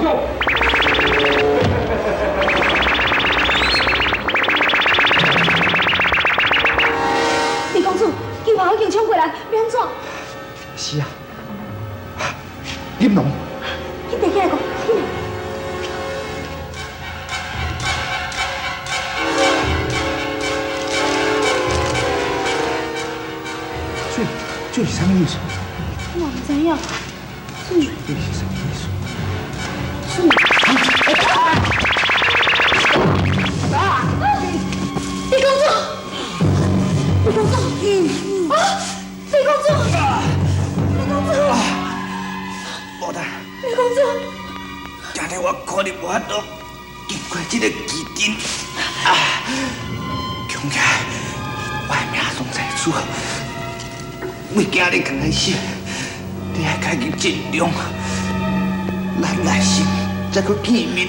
獎。李公主，救援已經衝過來，欲按怎？是啊，林龍，緊提起來講，緊來。這是啥物意思？我毋知影。這是啥物意思？水。李公主，李公主，啊！李公主，李公主，無啦，李公主，今日我可能無法度經過這个奇陣，啊，強起來，我的命總在此。為今日開始，你愛家己盡量，咱來生才閣見面。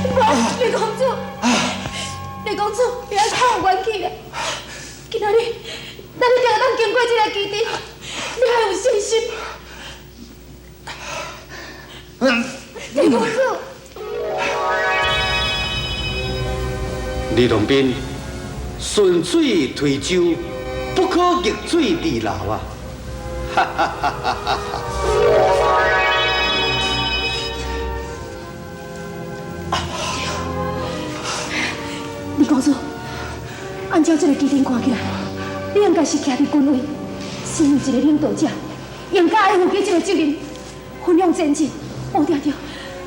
無，李公主，李公主，你愛較有元氣咧。今仔日，咱一定會當經過這个奇陣，你愛有信心。李公主，李洞賓順水推舟，不可逆水而流啊！哈哈哈哈哈！李公主，按照這个奇陣看起來，你應該是徛佇軍位，身為一个領導者，應該愛負起這个責任，奮勇前進。無定著，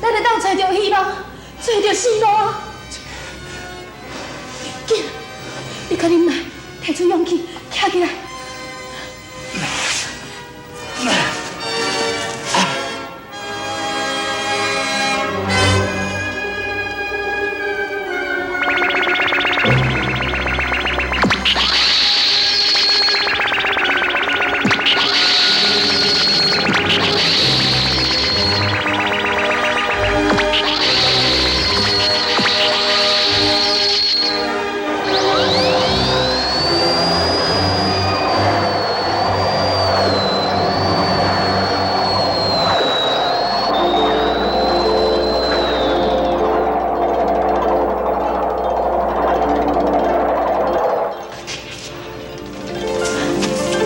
咱會當揣著希望，揣著生路啊！緊，你較忍耐，提出勇氣，徛起來。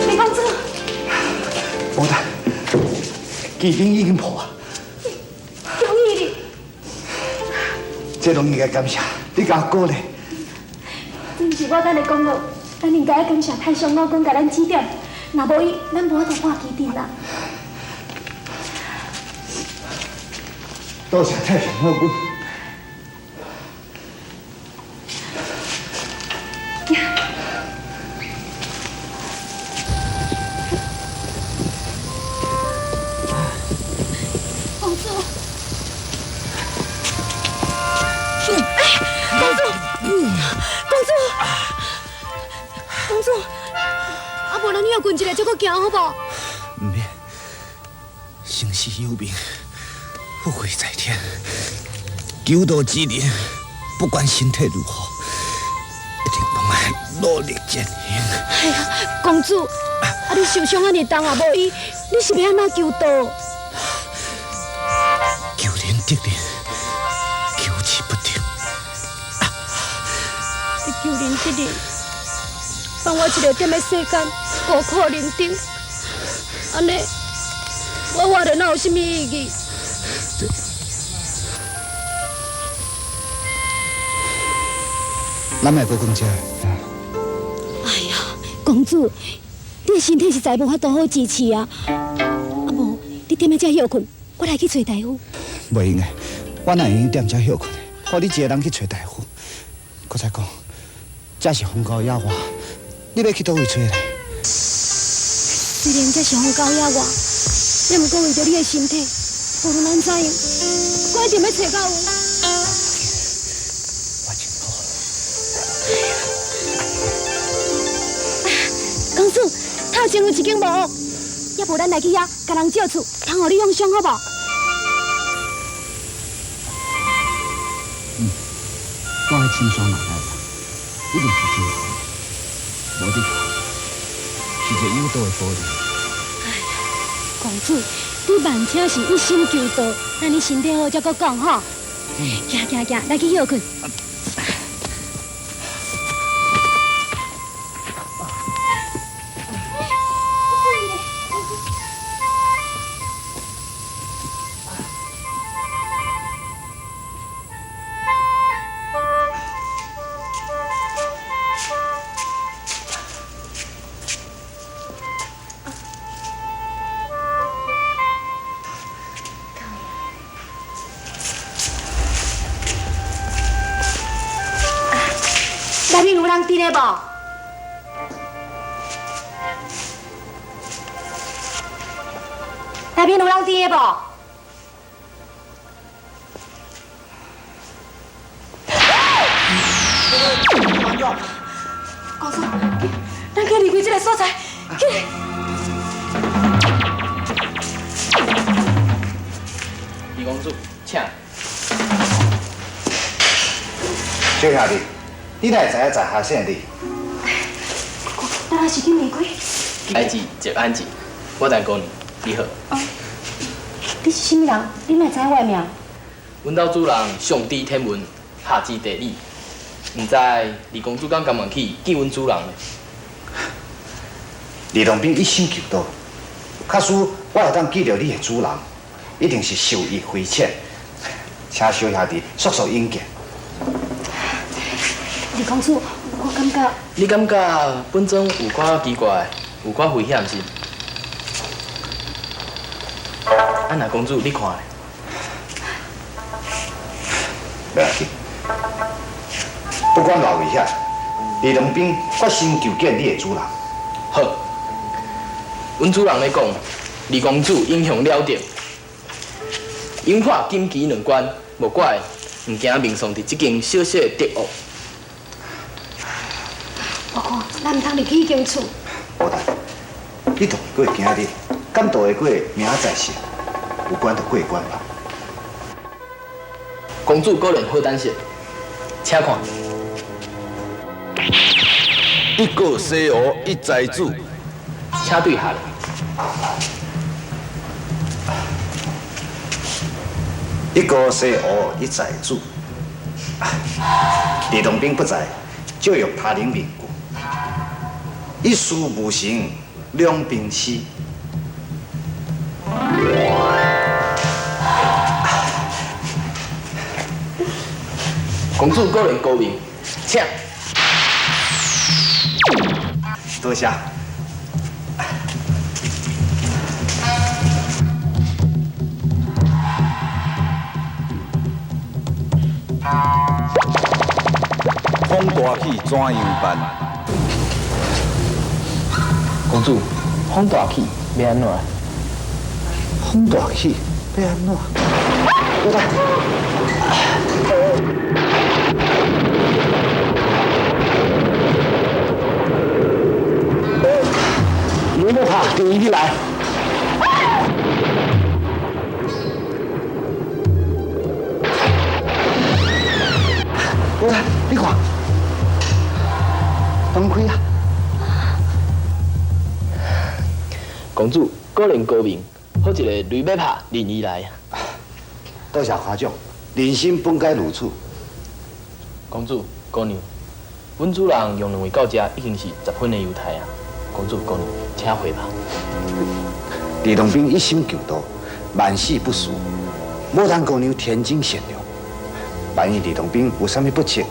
李公主，無啦，奇陣已經破啊！恭喜你！這攏應該感謝你共我鼓勵。真是我等下講落，咱應該愛感謝太上老君共咱指點，若無伊，咱無法度破奇陣啦。多謝太上老君。公主，哎，公主，公主，公主，啊，無咱休睏一下，才閣行好無？毋免，生死有命，富貴在天。求道之人，不管身體如何，一定攏愛努力前行。哎呀，公主，啊，你受傷按呢重也無醫，你是欲按怎求道？求仁得仁，求之不得。你求仁得仁，放我一个踮咧世間孤苦伶仃，按呢，我活著哪有啥物意義？咱莫閣講這。哎呀，公主，你的身體實在無法度好支持啊！啊無，你踮咧遮歇睏，我來去揣大夫。袂用的，我哪會用踮遮歇睏的？予你一个人去揣大夫。閣再講，這是荒郊野外，你欲去佗位揣咧？雖然這是荒郊野外，也毋過為著你的身體，無論按怎樣，我一定欲揣到有。我真好。公主，頭前有一間木屋，抑無咱來去遐，共人借厝，通予你養傷好無？我彼深山內內，一定是真好，無你看，是一個有道的保人。哎呀，公主，你万请是一心求道，等你身体好才阁讲吼。行行行，来去歇睏。内面有人佇咧無？内面有人佇咧無？公主，咱去离开這个所在，去。李公主，請。小兄弟，你哪會知影在下姓李？咱是緊離開。代誌就安子，我陳姑娘，你好。你是啥物人？你哪會知影我的名？阮兜主人上知天文，下知地理，毋知李公主敢甘愿去见阮主人呢？李洞宾一心求道，假使我會當見著你的主人，一定是受益匪淺。請小兄弟速速引見。李公主，我感覺你感覺本尊有寡奇怪，有寡危險是？啊，那公主你看咧？袂要緊，不管偌危險，李洞賓決心求見你的主人。好，阮主人咧講，李公主英雄了得，勇破金旗兩關，無怪毋驚命喪佇這間小小的竹屋。我看咱毋通入去彼間厝。無代，你逃過今日，敢渡會過明仔載時，有關就過關吧。公主果然好膽識，請看。一過西湖一才子，請對下。一過西湖一才子，李洞賓不在，借用他人面具。一事無成，兩邊死。公主果然高明，請。多謝。風大起怎樣辦？公主，風大起欲按怎？風大起欲按怎？我來。你莫怕，等伊來。我來，你看，門開啊！公主果然高明，好一個雷欲拍，任伊來。多謝誇獎，人生本該如此。公主、姑娘，阮主人用兩位到這已經是十分的優待啊。公主、姑娘，請回吧。李洞賓一心求道，萬死不辭。牡丹姑娘天真善良，萬一李洞賓有啥物不測，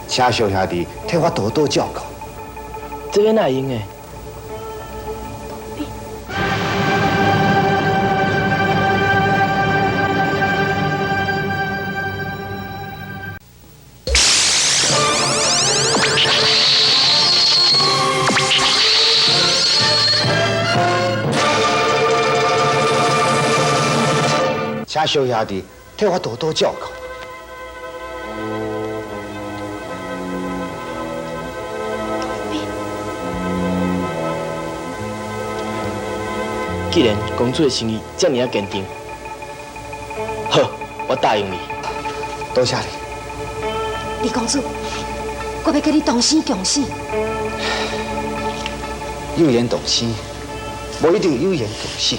請小兄弟替我多多照顧。這欲哪會用的？請小兄弟替我多多照顧。既然公主的心意這爾仔堅定，好，我答應你。多謝你，李公主，我欲佮你同生共死。有緣同生，無一定有緣共死。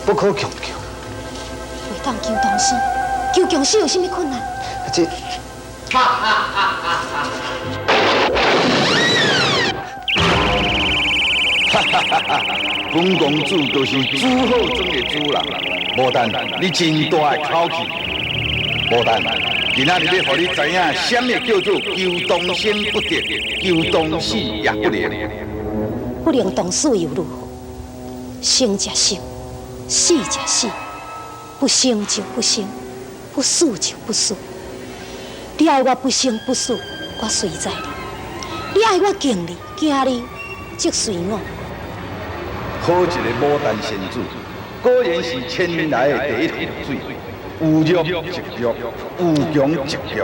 不可強求。袂當求同生，求共死有啥物困難？這，哈哈哈哈哈哈哈哈！本公子就是朱好庄的主人，牡丹，你真大的口氣。牡丹，今仔日欲予你知影，啥物叫做求同生不得，求同死也不能。不能同死又如何？生則生，死則死，不生就不生，不死就不死。你愛我不生不死，我隨在你；你愛我敬你、驚你，則隨我。好一个牡丹仙子，果然是千來的第一風水，有弱則弱，有強則強。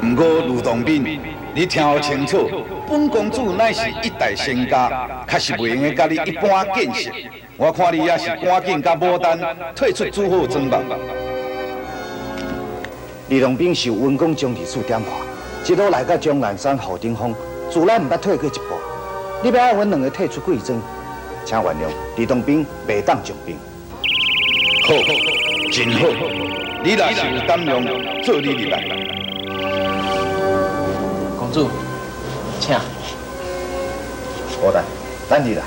毋過呂洞賓，你聽清楚，本公子乃是一代仙家，確實袂用得佮你一般見識。我看你也是趕緊佮牡丹退出煮好莊吧。李洞賓受溫公將二子點化，一路來到終南山雨頂峰，自來毋捌退過一步。你欲愛阮兩个退出貴莊，請原諒李洞賓袂當從兵。好，真好，你若是有膽量，做你入來。公主，請。牡丹，咱入來。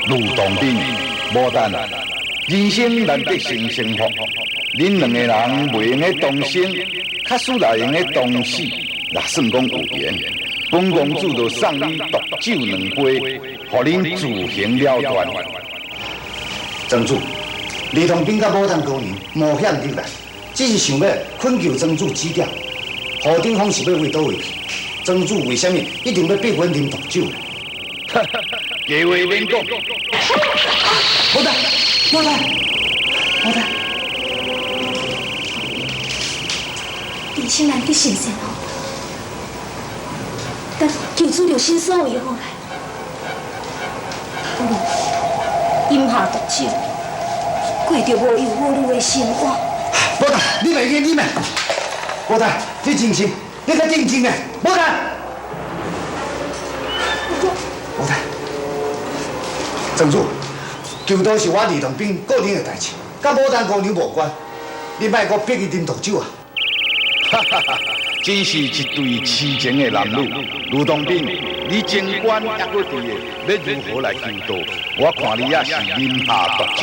呂洞賓、牡丹，人生難得成仙福，恁兩个人袂用得同生，假使若用得同死，若算講有緣，本公子就送你毒酒兩杯，予恁自行了斷。莊主，李洞賓佮牡丹姑娘冒險入來，只是想欲懇求莊主指點。雨頂峰是欲為佗位去？莊主為啥物一定欲逼阮啉毒酒？哈哈，假話免講。牡丹，牡丹，牡丹。人生難得神仙福，但求主良心所為好來，不如飲下毒酒，過著無憂無慮的生活。牡丹，你袂去，你袂。牡丹，你靜靜，你較鎮靜的，牡丹。牡丹，莊主，求道是我李洞賓個人的代誌，佮牡丹姑娘無關。你莫閣逼伊啉毒酒啊！哈哈哈，真是一對痴情的男女。呂洞賓，你情關猶閣佇的，欲如何來求道？我看你也是飲下毒酒，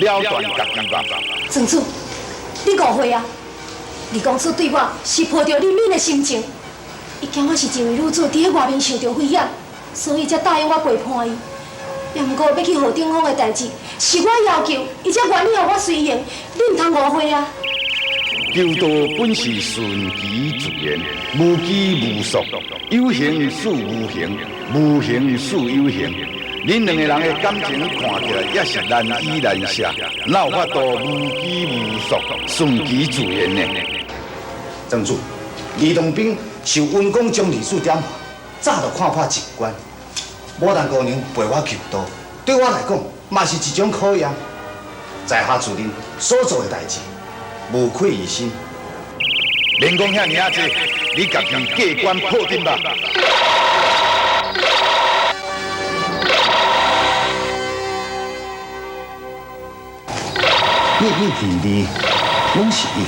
了斷家己吧。莊主，你誤會啊！李公子對我是抱著憐憫的心情，伊驚我是一位女子佇彼外面受著危險，所以才答應我陪伴伊。也毋過欲去雨頂峰的代誌，是我要求，伊才願意予我隨行。你毋通誤會啊！求道本是順其自然，無拘無束，有形似無形，無形似有形。恁兩個人的感情看起來也是難依難捨，哪有法度無拘無束、順其自然呢？莊主，李洞賓受溫公將二子點化，早就看破情關。牡丹姑娘陪我求道，對我來講嘛是一種考驗。在下自認所做的代誌，無愧於心。免講遐爾仔濟，你家己過關破陣吧。一一二二，攏是一。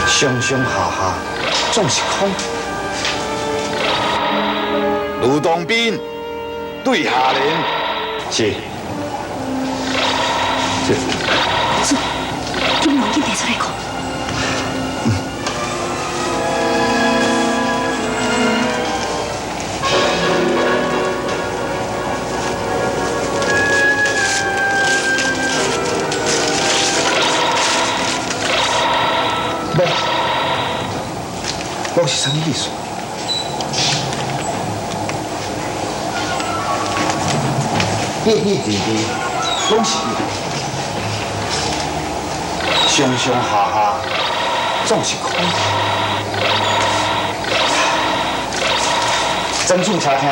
上上下下總是空。呂洞賓對下聯是。是。主，金龍緊提出來看。無，是啥物意思？一一二二，攏是一；上上下下，總是空。莊主請聽，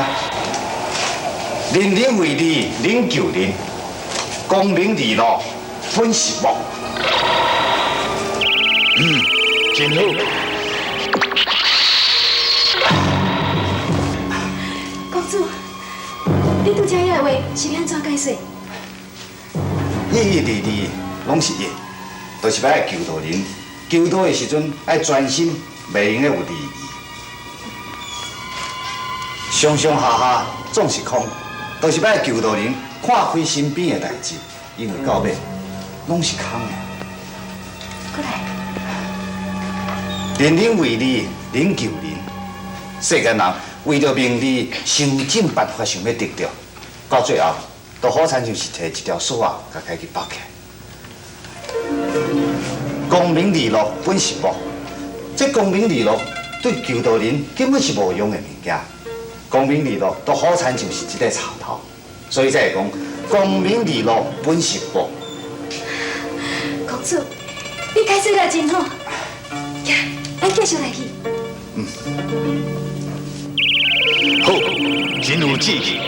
人人为利，人救人，功名利禄本是木。嗯，真好。公主，你拄才遐个话是欲按怎解释？一一二二拢是一，就是欲爱求道人，求道的时阵爱专心，袂用得有二意。上上下下总是空，就是欲爱求道人看开身边的代志，因为到尾拢是空的。过来。人人为利，人求人。世间人为著名利，想尽办法想欲得著，到最后都好亲像是提一条索仔，共家己缚起来。功名利禄本是木，这功名利禄对求道人根本是无用的物件。功名利禄都好亲像是一块草头，所以才会讲功名利禄本是木。公主，你解释得真好，咱继续来去。嗯。好，真有志气。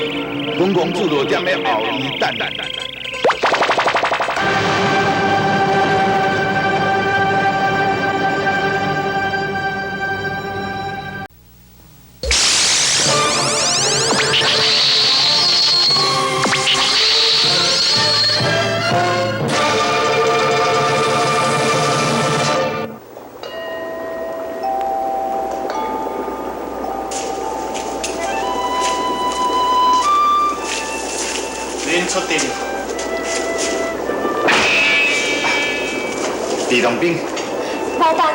阮公主就踮咧后院等。出阵。李东兵，牡丹，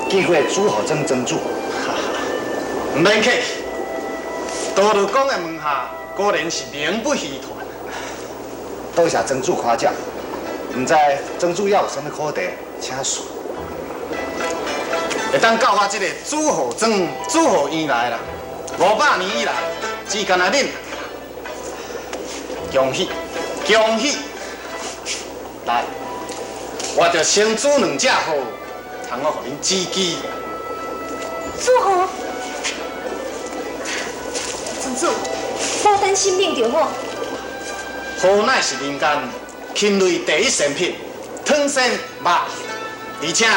见过朱和庄庄主。毋免客气，道路公的门下果然是名不虚传。多谢庄主夸奖，毋知庄主还有啥物课题，请示。会当到我这个朱和庄、朱和院来啦，500年以来，只干焦恁。恭喜，恭喜！来，我就先煮两只号，通我予恁指机。煮号？庄主，牡丹心领就好。号乃是人间禽类第一神品，汤鲜肉，而且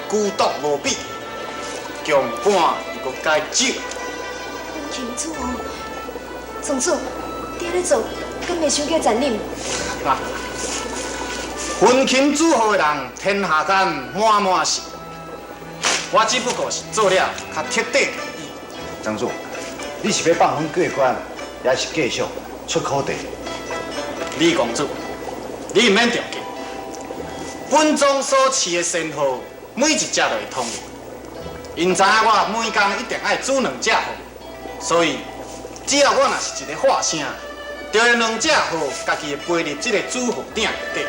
孤独无比，强半又阁解酒。禽煮号，庄主，你按呢做，敢袂伤过残忍？啊！焚琴煮号的人，天下间满满是。我只不过是做了较彻底而已。庄主，你是欲放阮过关，抑是继续出苦题？李公子，你毋免着急。本庄所饲的仙号，每一只都会通用。𪜶知影我每工一定爱煮两只号，所以只要我若是一个喊声，就会两只号家己会飞入这个煮号鼎内底，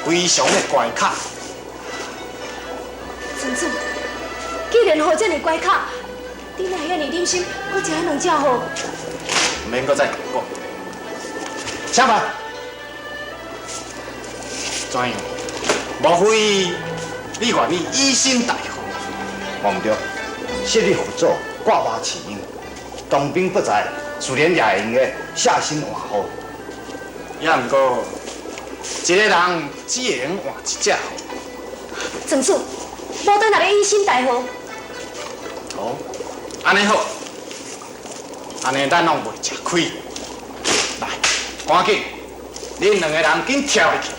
非常的乖巧。庄主，既然号这么乖巧，你哪会遐尔忍心，阁食彼两只号？毋免阁再讲。请饭。怎样？莫非你愿意以身代号？无毋对，昔日佛祖挂马饲鹰，当兵不在，自然也会用得下身换号。也毋过，一个人只会用换一只号。庄主，无等若欲以身代号。哦，按呢好，按呢咱拢袂吃亏。来，赶紧，恁两个人紧跳入去。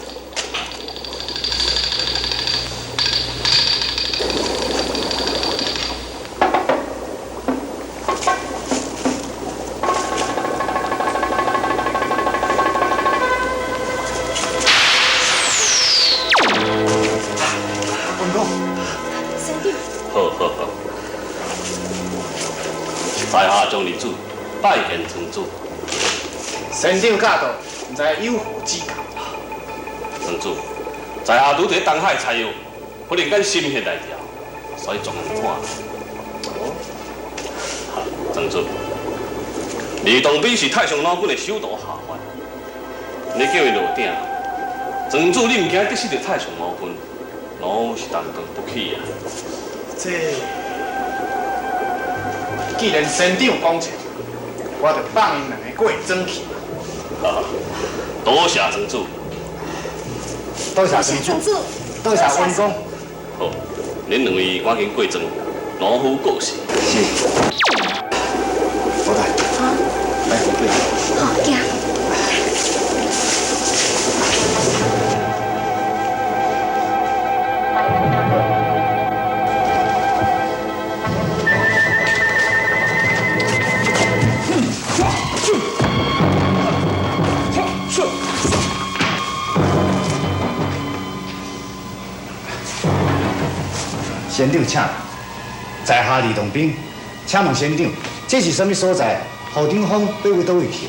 拜见庄主。仙长驾到，毋知有何指教？庄主，在下拄伫东海采药，忽然间心血来潮，所以专门赶来。哦，庄主，李东宾是太上老君的首徒下凡，你叫伊落鼎，庄主你毋惊得失著太上老君，拢是担当不起啊。这，既然仙长讲出，我就放𪜶两个过庄去。多谢庄主。多谢庄主，多谢温公。好，恁两位赶紧过庄，农夫过世。是。老大，来，对。好，行。仙长，请。在下李洞宾，请问仙长，这是啥物所在？雨顶风欲为佗位去？